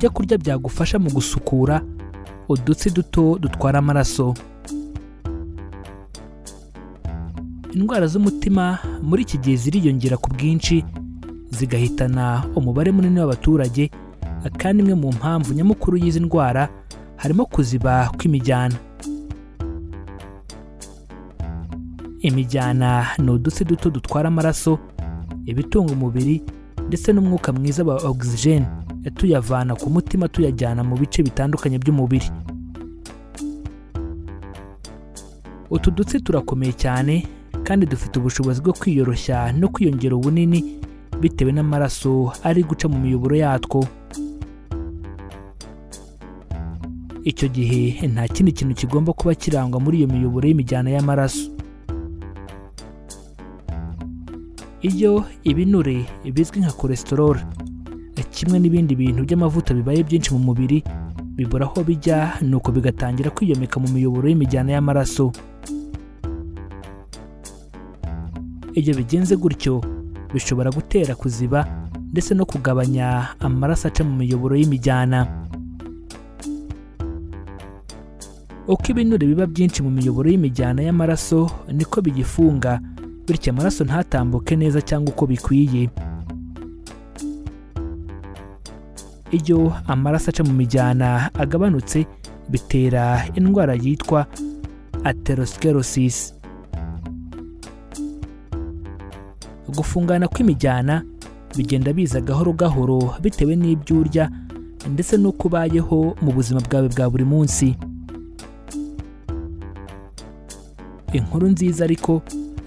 Ibyo kurya byagufasha mu gusukura udutsi duto dutwara amaraso. Indwara z'umutima muri iki gihe ziriyongera ku bwinshi, zigahitana umubare munini w'abaturage, kandi imwe mu mpamvu nyamukuru y'izi ndwara harimo kuziba kw'imijyana. Imijyana ni udutsi duto dutwara amaraso, ibitunga umubiri ndetse n'umwuka mwiza wa oxygen, tuyavana ku mutima tuyajyana mu bice bitandukanye by'umubiri. Utu dutsi turakomeye cyane kandi dufite ubushobozi bwo kwiyoroshya no kwiyongera ubunini bitewe n'amaraso ari guca mu miyoboro yatwo. Icyo gihe nta kindi kintu kigomba kuba kirangwa muri iyo miyoboro y'imijyana y'amaraso. Iyo ibinure bizwi nka cholesterol kimwe n'ibindi bintu by'amavuta bibaye byinshi mu mubiri bibura aho bijya, nuko bigatangira kwiyomeka mu miyoboro y'imijyana y'amaraso. Iyo bigenze gutyo bishobora gutera kuziba ndetse no kugabanya amaraso aca mu miyoboro y'imijyana. Uko ibinure biba byinshi mu miyoboro y'imijyana y'amaraso niko bigifunga, bityo amaraso ntatambuke neza cyangwa uko bikwiye. Iyo amaraso aca mu mijyana agabanutse bitera indwara yitwa atherosclerosis. Gufungana kw'imijyana bigenda biza gahoro gahoro bitewe n'ibyo urya ndetse n'uko ubayeho mu buzima bwawe bwa buri munsi. Inkuru nziza ariko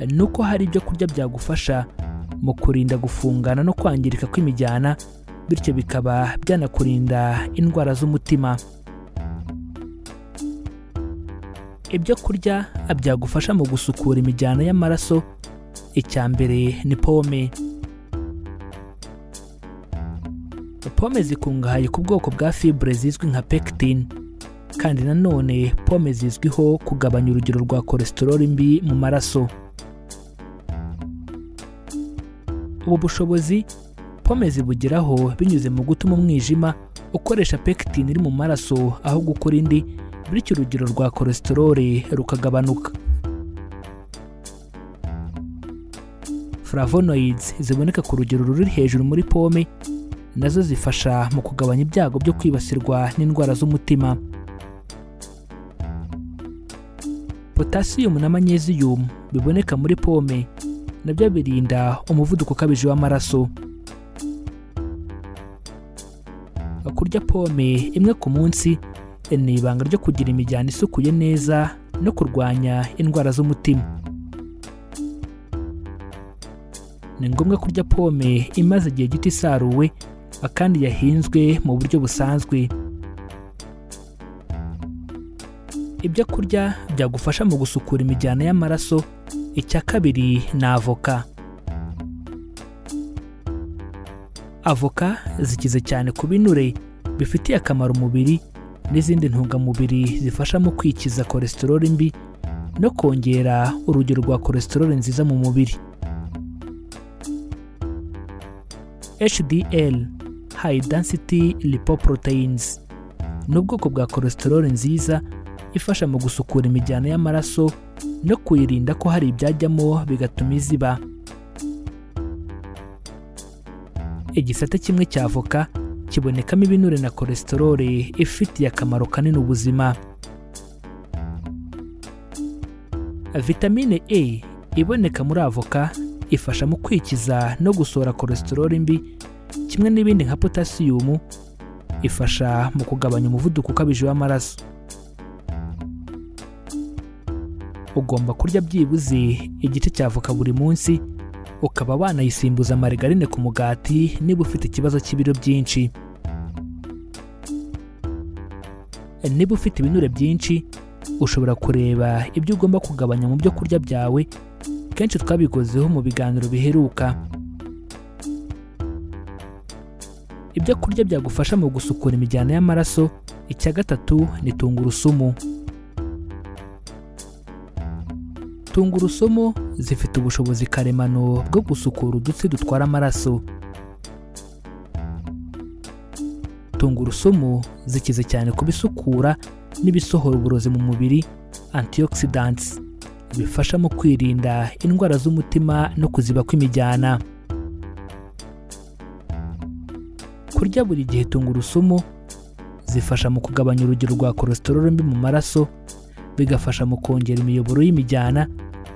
ni uko hari ibyo kurya byagufasha mu kurinda gufungana no kwangirika kw'imijyana, bityo bikaba byanakurinda indwara z'umutima. Ibyo kurya byagufasha mu gusukura imijyana y'amaraso, icya mbere ni pome. Pome zikungahaye ku bwoko bwa fibre zizwi nka pectin, kandi nanone pome zizwiho kugabanya urugero rwa cholesterol mbi mu maraso. Ubu bushobozi pome zibugeraho binyuze mu gutuma umwijima ukoresha pectin iri mu maraso aho gukora indi, bityo urugero rwa cholesterol rukagabanuka. Flavonoids ziboneka ku rugero ruri hejuru muri pome nazo zifasha mu kugabanya ibyago byo kwibasirwa n'indwara z'umutima. Potassium na magnesium biboneka muri pome nabyo birinda umuvuduko ukabije w'amaraso. Kurya pome imwe ku munsi ni ibanga ryo kugira imijyana isukuye neza no kurwanya indwara z'umutima. Ni ngombwa kurya pome imaze igihe gito isaruwe kandi yahinzwe mu buryo busanzwe. Ibyo kurya byagufasha mu gusukura imijyana y'amaraso, icya kabiri ni avoka. Avoka zikize cyane ku binure bifitiye akamaro umubiri n'izindi ntungamubiri zifasha mu kwikiza cholesterol mbi no kongera urugero rwa cholesterol nziza mu mubiri. HDL, High Density Lipoproteins, ni ubwoko bwa cholesterol nziza ifasha mu gusukura imijyana y'amaraso no kuyirinda ko hari ibyajyamo bigatuma iziba. Igisate kimwe cya avoka kibonekamo ibinure na cholesterol ifitiye akamaro kanini ubuzima. Vitamine E iboneka muri avoka ifasha mu kwikiza no gusohora cholesterol mbi, kimwe n'ibindi nka potassium ifasha mu kugabanya umuvuduko ukabije w'amaraso. Ugomba kurya byibuze igice cya avoka buri munsi, ukaba wanayisimbuza marigarine ku mugati niba ufite ikibazo cy'ibiro byinshi. Niba ufite ibinure byinshi, ushobora kureba ibyo ugomba kugabanya mu byo kurya byawe, kenshi twabikozeho mu biganiro biheruka. Ibyo kurya byagufasha mu gusukura imijyana y'amaraso, icya gatatu ni tungurusumu. Tungurusumu zifite ubushobozi karemano bwo gusukura udutsi dutwara amaraso. Tungurusumu zikize cyane ku bisukura n'ibisohora uburozi mu mubiri, antioxidants, bifasha mu kwirinda indwara z'umutima no kuziba kw'imijyana. Kurya buri gihe tungurusumu zifasha mu kugabanya urugero rwa cholesterol mbi mu maraso, bigafasha mu kongera imiyoboro y'imijyana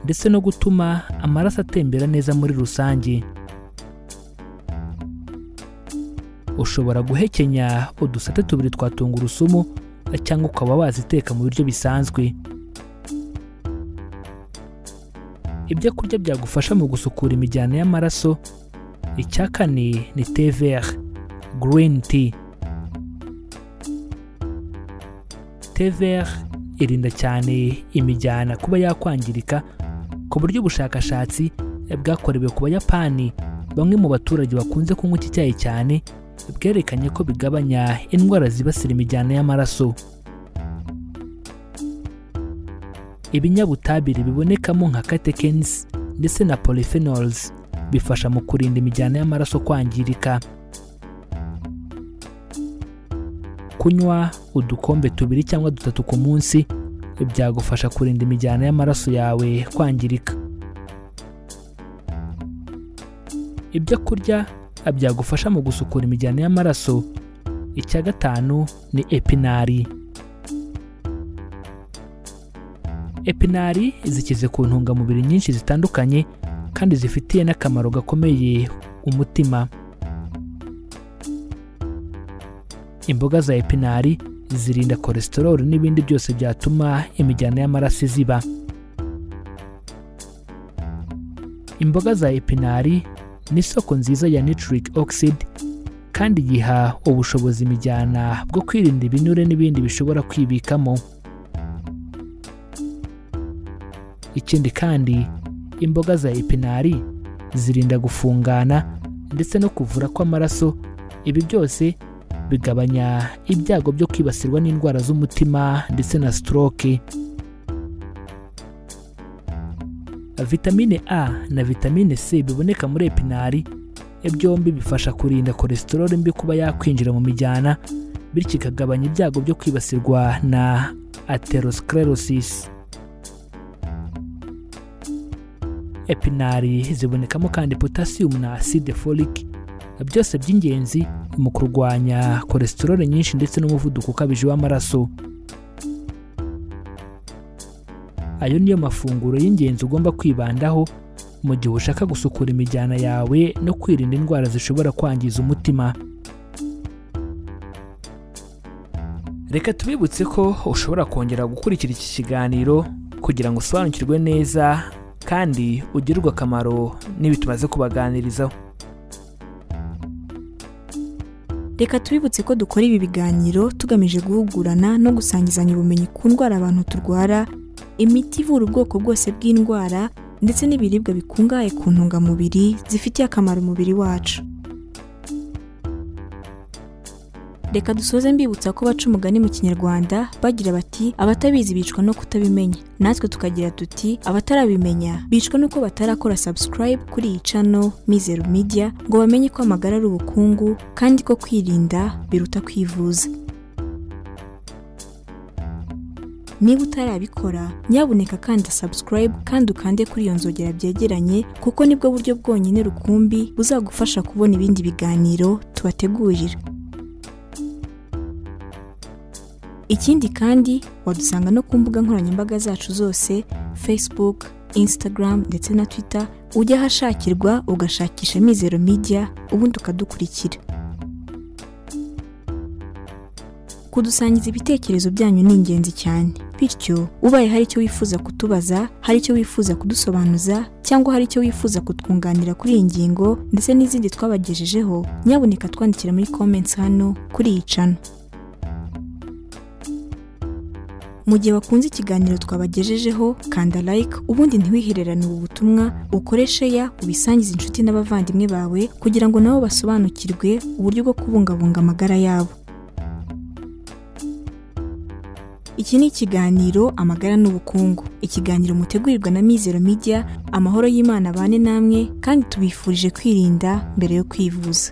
ndetse no gutuma amaraso atembera neza muri rusange. Ushobora guhekenya udusate tubiri twa tungurusumu cyangwa ukaba waziteka mu biryo bisanzwe. Ibyo kurya byagufasha mu gusukura imijyana y'amaraso, icya kane ni thé vert, green tea. Thé vert irinda cyane imijyana kuba yakwangirika, ku buryo ubushakashatsi bwakorewe ku Bayapani, bamwe mu baturage bakunze kunywa iki cyayi cyane, bwerekanye ko bigabanya indwara zibasira imijyana y'amaraso. Ibinyabutabire bibonekamo nka catechins ndetse na polyphenols bifasha mu kurinda imijyana y'amaraso kwangirika. Kunywa udukombe 2 cyangwa 3 ku munsi byagufasha kurinda imijyana y'amaraso yawe kwangirika. Ibyo kurya byagufasha mu gusukura imijyana y'amaraso, icya gatanu ni epinari. Epinari zikize ku ntungamubiri nyinshi zitandukanye kandi zifitiye n'akamaro gakomeye umutima. Imboga za epinari zirinda cholesterol n'ibindi byose byatuma imijyana y'amaraso iziba. Imboga za epinari ni isoko nziza ya nitric oxide kandi giha ubushobozi imijyana bwo kwirinda ibinure n'ibindi bishobora kwibikamo. Ikindi kandi, imboga za epinari zirinda gufungana ndetse no kuvura kw'amaraso. Ibi byose bigabanya ibyago byo kwibasirwa n'indwara z'umutima ndetse na stroke. Vitamine A na vitamine C biboneka muri epinari byombi bifasha kurinda cholesterol mbi kuba yakwinjira mu mijyana, bityo ikagabanya ibyago byo kwibasirwa na atherosclerosis. Epinari zibonekamo kandi potassium na acide folic, byose by'ingenzi mu kurwanya cholesterol nyinshi ndetse n'umuvuduko ukabije w'amaraso. Ayo niyo mafunguro y'ingenzi ugomba kwibandaho mu gihe ushaka gusukura imijyana yawe no kwirinda indwara zishobora kwangiza umutima. Reka tubibutse ko ushobora kongera gukurikira iki kiganiro kugira ngo usobanukirwe neza kandi ugirirwe akamaro n'ibi tumaze kubaganirizaho. Reka tubibutse ko dukora ibi biganiro tugamije guhugurana no gusangizanya ubumenyi ku ndwara abantu turwara, imiti ivura ubwoko bwose bw'indwara ndetse n'ibiribwa bikungahaye ku ntungamubiri zifitiye akamaro umubiri wacu. Reka dusoze mbibutsa ko baca umugani mu Kinyarwanda bagira bati abatabizi bicwa no kutabimenya, natwe tukagira tuti abatarabimenya bicwa nuko batarakora subscribe kuri iyi channel Mizero Media ngo bamenye ko amagara ari ubukungu kandi ko kwirinda biruta kwivuza. Niba utarabikora, nyabuneka kanda subscribe kandi ukande kuri iyo nzogera byegeranye, kuko nibwo buryo bwonyine rukumbi buzagufasha kubona ibindi biganiro tubategurira. Ikindi kandi wadusanga no ku mbuga nkoranyambaga zacu zose, Facebook, Instagram ndetse na Twitter, ujya ahashakirwa ugashakisha Mizero Media ubundi ukadukurikira. Kudusangiza ibitekerezo byanyu ni ingenzi cyane, bityo ubaye hari icyo wifuza kutubaza, hari icyo wifuza kudusobanuza cyangwa hari icyo wifuza kutwunganira kuri iyi ngingo ndetse n'izindi twabagejejeho, nyabuneka twandikira muri comments hano kuri iyi channel. Mu gihe wakunze ikiganiro twabagejejeho, kanda like ubundi ntiwihererane ubu butumwa, ukoreshe ya ubisangize inshuti n'abavandimwe bawe kugira ngo nabo basobanukirwe uburyo bwo kubungabunga amagara yabo. Iki ni ikiganiro Amagara n'Ubukungu, ikiganiro mutegurirwa na Mizero Media. Amahoro y'Imana abane namwe kandi tubifurije kwirinda mbere yo kwivuza.